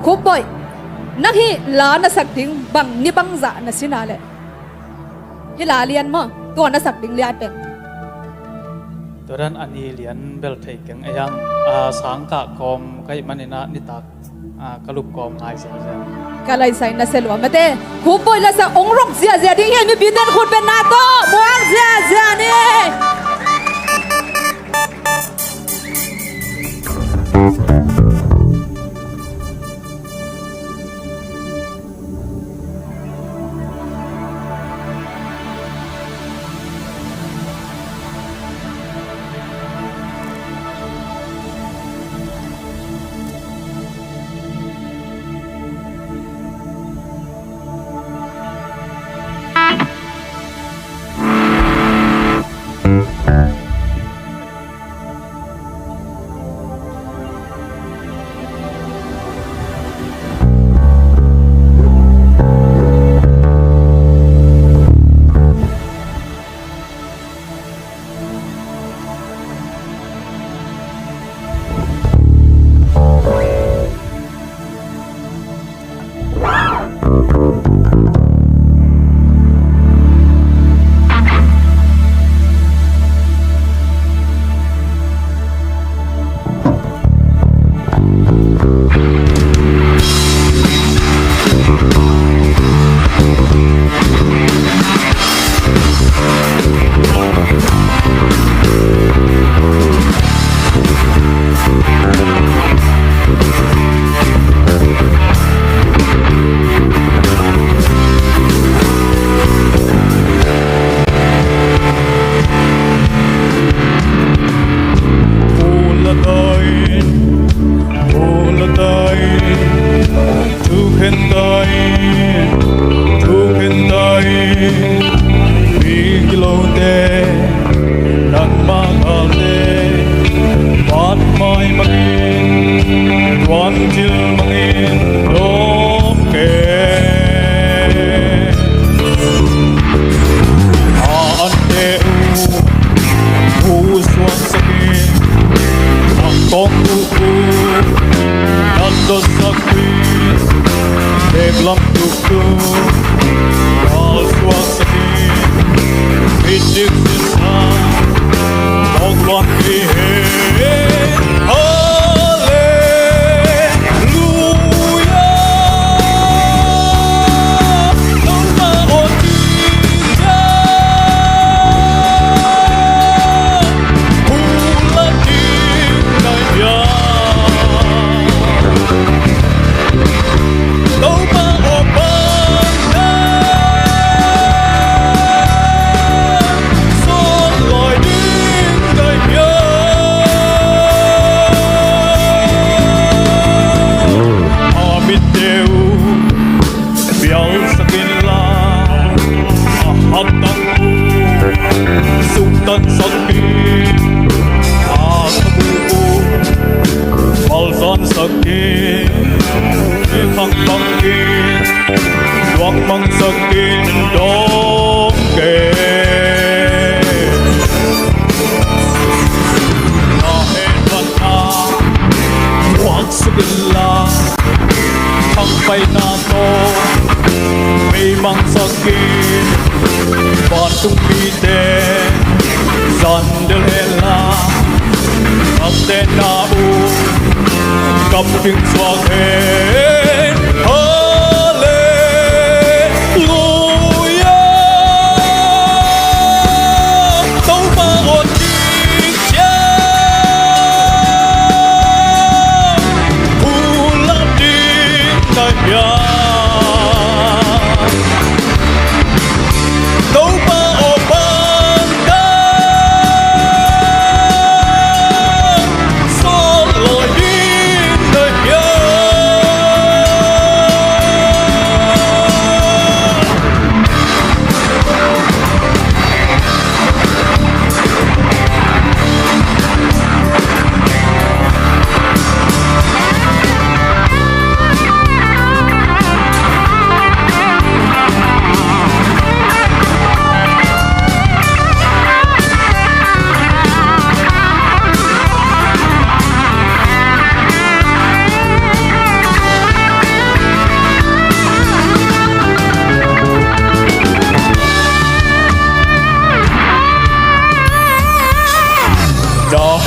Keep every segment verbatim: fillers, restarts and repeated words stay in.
Khup Bawi, nang hih la na sak ding bang ni bangzah na sin a leh? Hih la lian maw, tua na sak ding lian pen. Tua dan a ni lian bel thei keng ei hang, a, sangkah kawm ka hih manin ah nitak, a, ka lup kawm ngai ziahziah. Ka laisai na sia lua mate. Khup Bawi la sak ong ruk ziahziah ding hi, mipite in khut beng na tawh muak ziahziah ni. Thukhen ta in, thukhen ta in, mi kilote, nangmah galte, phat mai mangin, tuanthil mangin dawng kei. A ante uh, uh suaksak in, a kong uh uh, nan dotsak in, teek lam tuktuk, gal suaksak in, mit dik sinsa, mawk luang kei hen. Halleluia. Tangma aw ding hiam, hula ding na hiam. Tangma aw bang na, sawl lai ding na hiam. A mitte uh bialsak inla, a hatang uh suktansak in, a thabu uh malzansak in, i khang bangin luang mangsak in dawng kei. Na hehpihna muaksak inla, thangpaihna tawh meimangsak in, vantung mite zan delh henla, kaptehna uh kapding suak hen. Halleluia. Topa aw ding hiam, hula ding na hiam. Topa aw bang na, sawl lai ding na hiam.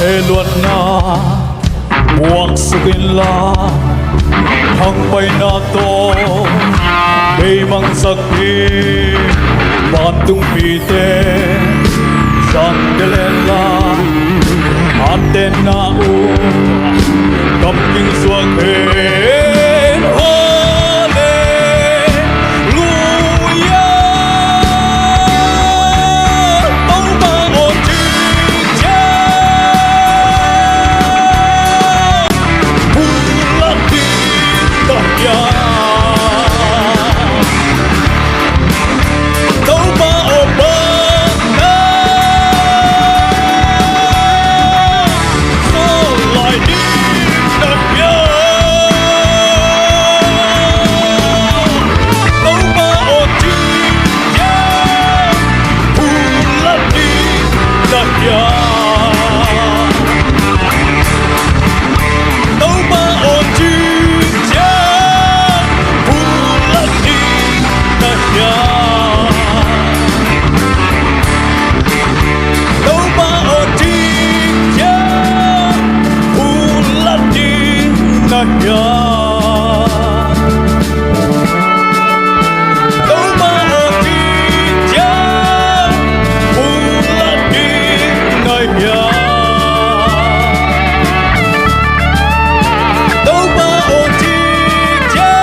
Hei luatna puaksuk inla, thangpaihna tawh kei mangsak ding. Vantung mite zang delh inla, an tenna uh kam ging suak hen. Halleluia. Topa aw cing ciang phulak ding ka hia. Topa aw bang na sawl lai ding ka hia. Topa aw cing ciang phulak ding ka hia. Topa aw cing ciang phulak ding ka hia. Topa aw cing ciang phulak ding ka hia. Topa aw cing ciang phulak ding ka hia. Topa aw cing ciang.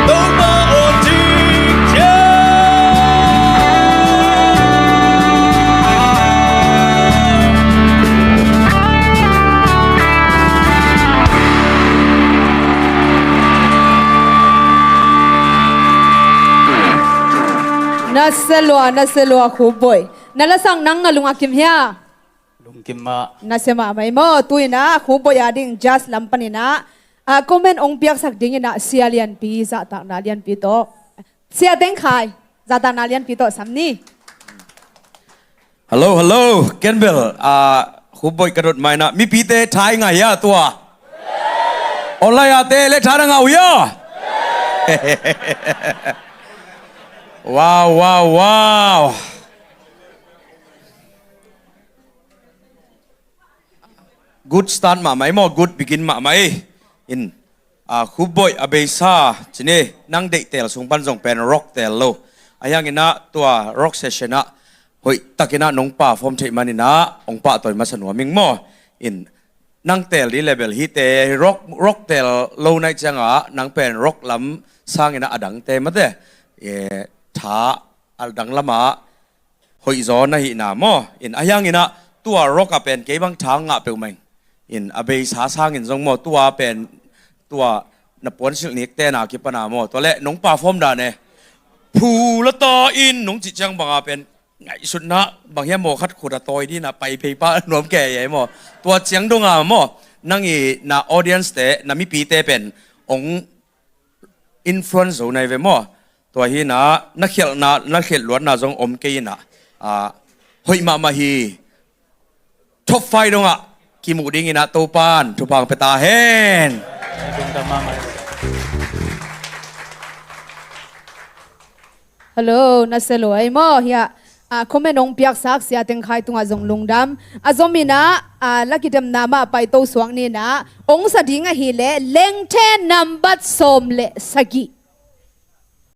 Topa aw cing ciang. Na sia lua, na sia lua, Khup Bawi. Na lasak nang na lung a kim hia? Lungkim mah. Na sia mahmah hi maw? Tu-in ah Khup Bawi a ding judge lam panin ah, ah, comment hong piaksak dingin ah Sia Lianpi, zahtakna lianpi tawh. Sia Teng Khai, zahtakna lianpi tawh sam ni. Hello, hello. Ken bel, ah, Khup Bawi ka dot ma-in ah mipite tha i ngah hia tua? Online ah te le tha na ngah uh hia? Wow, wow, wow. Good start mahmah hi maw, good begin mahmah hi. In, ah, Khup Bawi a beisa ci ni, nang deih teel sung pan zong pen rock teel lo. Ahi hangin ah tua rock session ah hoihtakin ah nong perform theih manin ah hong pahtawi masa nuam ing maw. In, nang teel ding level hite, rock, rock teel lo na hih ciangah nang pen rock lam sangin ah a dangte mate, eh, tha a dang lamah hoihzaw na hihna maw. In, ahi hangin ah tua rock ah pen kei bang tha ngah peuhmah ing. In, a beisa sangin zong maw, tua pen, tua na puansilh nikte na kipan ah maw, tua leh nong perform dan e, phu la ta in nong cih ciang banga pen ngaihsutna bang hiam maw, khat khut a tawi ding a pai phei pah nuam kei ei maw. Tua ciang dong a maw, nang i na audience te, na mipite pen hong influence zo na hi ve maw. Tua hi-in ah na khialhna, na khialh luatna zong om kei in ah, ah, hoih mahmah hi. Top five dongah kimuh dingin ah Topan thupha hong pia ta hen. Hello, na sia lua ei maw? Hiah, ah, comment hong piaksak Sia Teng Khai tungah zong lungdam. A zom in ah, ah, la kidemna mah paito suak ni in ah, hong sa ding ahih leh lengthe nambat sawm le sagih.